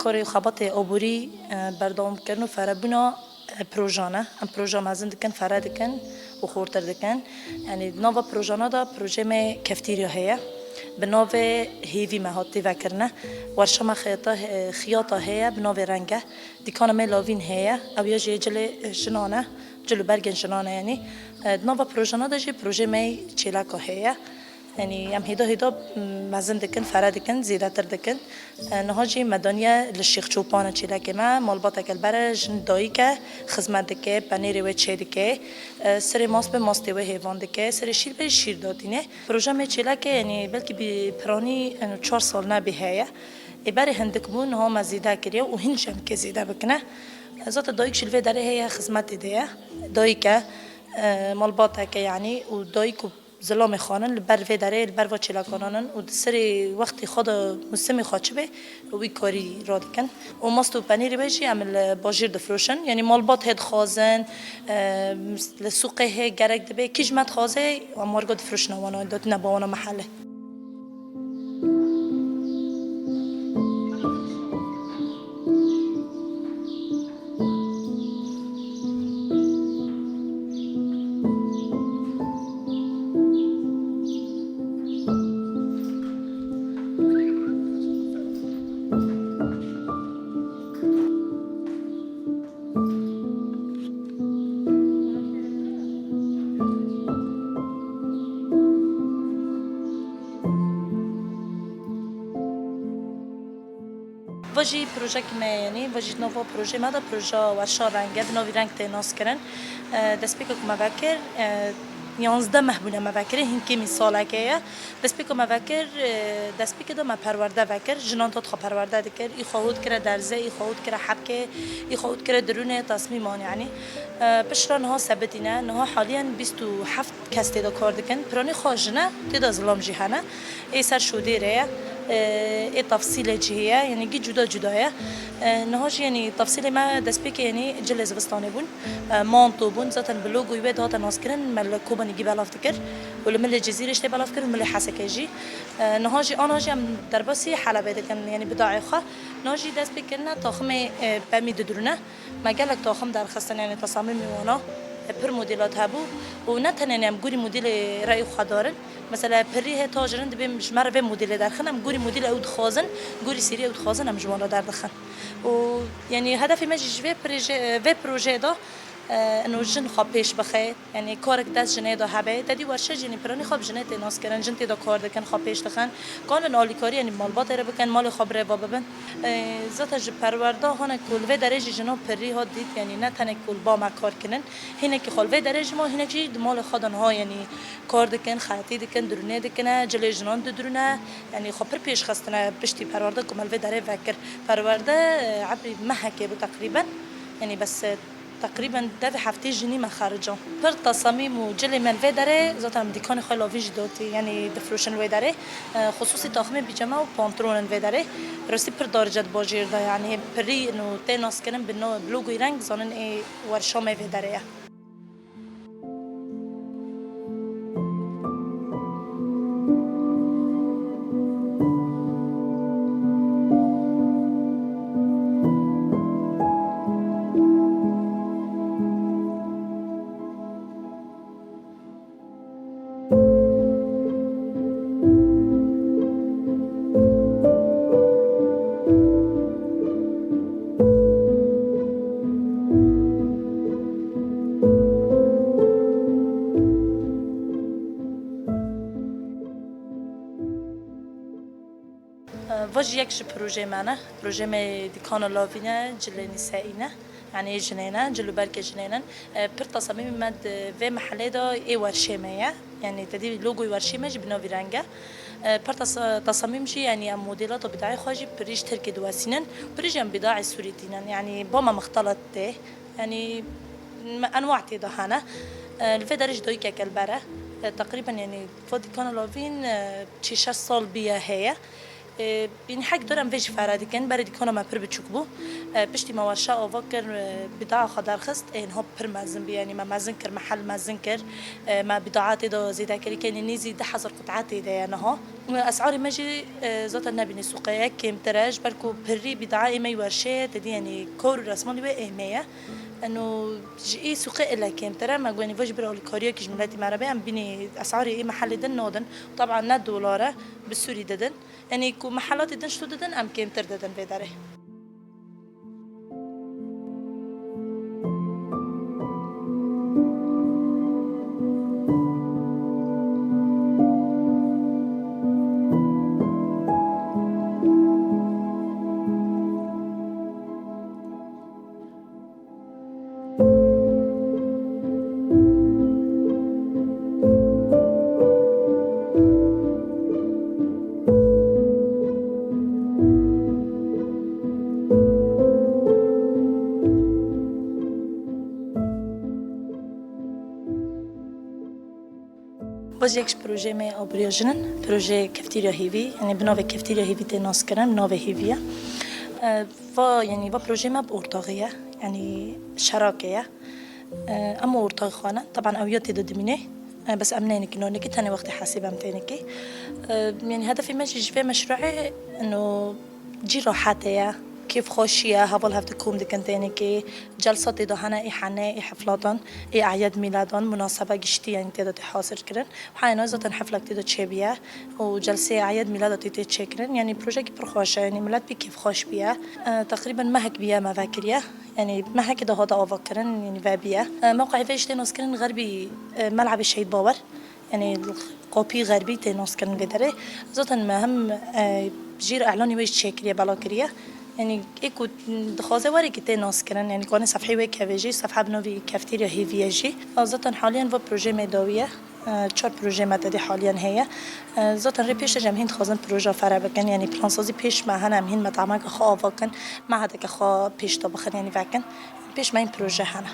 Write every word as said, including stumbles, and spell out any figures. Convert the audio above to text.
Karê xebatê aborî, e, berdewamkirin û ferebûna, e, projan e. Em proja mezin dikin, fere dikin û xortir dikin. Yanî di nava projana de projê me keftîriya heye. Bi navê Hêvî me hat têvekirine. Werşa me xiyata, e, xiyata heye, bi navê Reng e. Dîkana me Lavîn heye. Ew ya jî cilê, e, jinan e. Cil û bergên jinan e yanî. E, di nava projana de jî projê me çêleka heye. Yanî em hêda hêda, m, mezin dikin, fere dikin, zêdetir dikin. E, niha jî me daniye li Şêx Çopan e çêlekê me, malbateke li ber e, jin dayik e, xizmet dike, penêrê wê çêdike. E, sirê mast be, mastê wê hêvan dike, sirê şîr be, şîr datîne. Proje me çêlekê, yanî belkî bi piranî, yanî çar sal nebê heye. Ê berê hindik bû, niha me zêde kiriye û hîn jî em kê zêde bikine. E, zaten dayik jî li vê derê heye, xizmetê de ye. Dayik e, e, malbateke yanî û dayik û zilamê xwanin li ber vê derê, li ber va çêlekanan in û di serê wextê xwe de, musimê xwe çi bê, wî karî radikin. Û mast û penîrê wê jî em li bajêr difroşin. Yanî malbat hê dixwazin, e, li sûqê hê gerek dibe, kî ji me dixwaze, em warga difroşine wana, datîne ba wana mehele. Va jî projeyekî me ye, yanî va jî nava projeyê me de projeya Werşa Reng e, bi navî Reng tê naskirin. E, destpêka ku me vekir, e, yanzdeh meh bûne me vekirî, hîn kêmî salekê ye. Destpêka me vekir, e, destpêkê de me perwerde vekir, jinan hat xwe perwerde dikir, î xwe hû dikire derze, î xwe hû dikire hebkê, î xwe hû dikire dirûnê, tasmîman yanî. E, piştre niha sebitîne, niha haliyen bîst û heft kes tê de kar dikin. Piranî xwe jin e, tê de zilam jî hene. Ê ser şodêrê ye, e, ê tefsîlê cihê ye, yanî gî cuda cuda ye. E, niha jî yanî tefsîlê me destpêkê yanî cilê zivistanê bûn, e, manto bûn. Zaten bi logoyê wê dihate naskirin, me li Kobanî gî belav dikir û li milê Cizîrê jî tê belav kir û milê Hesekê jî. E, niha jî, ana jî em derbasî Helebê dikin, yanî bidayê xwe. Niha jî dest pê kirine taximê, e, pemî didirûne. Me gelek taxim derxistin, yanî tesamîmê wana, e, pir modîlat hebû û ne tenê em gorî modîlê reyê xwe darin. Mesela pirî hê tajirin dibê ji me re vê modîlê derxin, em gorî modîlê ew dixwazin, gorî serî ew dixwazin, em ji wan re derdixin. Û yanî hedefê me jî ji vê pirêje-, vê projeyê de, e, ino jin xwe pêş bixe. Yanî karek dest jinê de hebe, te dî werşe jî, yanî piranî xwe bi jinê tê naskirin, jin tê de kar dikin, xwe pêş dixin. Kanin alîkarî, yanî malbatê re bikin, malê xwe bi rê ve bibin. E, zaten ji perwerda hane ku li vê derê jî jinan pirî hat dît, yanî ne tenê ku li ba me kar kirin. Hinekî xwe li vê derê jî ma, hinek jî di malê xwe de niha, yanî kar dikin, xetî dikin, dirûnê dikine, cilê jinan didirûne. Yanî xwe pir pêş xistine piştî perwerde ku me li vê derê vekir. Perwerde, e, ebrî mehekê bû teqrîben. Yanî bes, e, Teqrîben devê heftê jinî me xerican. Pir tesamîm û cilê me li vê derê, zaten em dîkanê xwe lavî jî dotî, yanî difroşin li wê derê. E, xisûsî taximê bîceme û pantolonên vê derê. Rastî pir darî di bajêr de, yanî pirî û tê naskirin bi no-, bi logoyê Reng, zanin ê werşa me vê derê ye. Va jî yek ji projeyê me ne. Projeyê me dîkana lavî ne, cilê nîseî ne. Yanî jinê ne, cil û berkê jinê ne. E, pir tesamîmê me di vê mehelê de ê werşê me ye. Yanî te dî logoyê werşê me jî bi navî Reng e. E, pir tesa-, tesamîm jî, yanî em modêlata bidayê xwe jî pirî ji Tirkiyê diwesînin. Pirî jî em bidayê Sûrî tînin. Yanî ba me mixtelet tê. Yanî me enwa tê de hene. E, li vê derê jî dayikeke li ber e. E, teqrîben yanî va dîkana lavîn, e, çil şeş sal bîye heye. E, Yanî hek dor em vê jî fere dikin, berê dîkana me pir biçûk bû. E, piştî me werşa ava kir, e, bîdaa xwe derxist, ê niha pir mezin bû, yanî me mezin kir, me hel mezin kir, e, me bîdaa tê de zêde kir, yanî nêzî deh hezar qut'a tê de ye niha. Esarê me jî, e, zaten nebîne sûqê ye, kêmtir e, ji ber ku pirî bîdaa ê me yî werşê ye, te dî, yanî kor û resmandî wê ê me ye. Eno ji ê sûqê ile kêmtir e, me got, yanî va ji ber alîkariyekî ji miletî me re be, em bînî esarê ê mehellê din nadin. Teban ne dolar e, bi sûrî didin. Yanî ku mehelatê din ji tu didin, em kêmtir didin vê derê. Va jî yek ji projeyê me yê aboriya jin in, projeyê Keftîriya Hêvî, yanî bi navê Keftîriya Hêvî tê naskirin, bi navê Hêvî ye. E, va, yanî va projeyê me bi ortaxî ye, yanî şerakê ye. E, em ortaxê xwe ne, teban ew ya tê de dimîne. E, bes em neynikî nonekî, tenê wextê hesîb em tênikî. E, yanî hedefê me jî ji vê meşruê eno cî rahetê ye, kêfxweşî ye, heval hev di kom dikin tênikî. Celsa tê de hene, ê hene, ê heflatan, ê eyad mîladan, munasebe giştî, yanî tê de tê hazir kirin. Heyna zaten heflek tê de çêbiye û celseyê eyad mîlada tê tê çêkirin. Yanî projeyekî pir xweş e, yanî milet pê kêfxweş biye. E, teqrîben mehek biye me vekiriye. Yanî mehekê de hate avakirin, yanî vebiye. E, mewqeyê vê jî tê naskirin Xerbî, e, Melebê Şehîd Bawer. Yanî qopî Xerbî tê naskirin vê derê. Zaten me hem, e, jî re îlanî wê jî çêkiriye, bela kiriye. Yanî ê ku dixwaze were kî tê naskirin, yanî ku anê sefheyê wê keve jî, sefha bi navî Keftîriya Hêvî ye jî. Zaten haliyan va projeyê me dawî ye. E, çar projeyê me tedê haliyan heye. E, zaten rê pêş de jî em hîn dixwazin proja fere bikin, yanî plansazî pêş me hene, em hîn met'ameke xwe ava kin, mehedeke xwe pêş de bixin, yanî vekin. Pêş me hîn proje hene.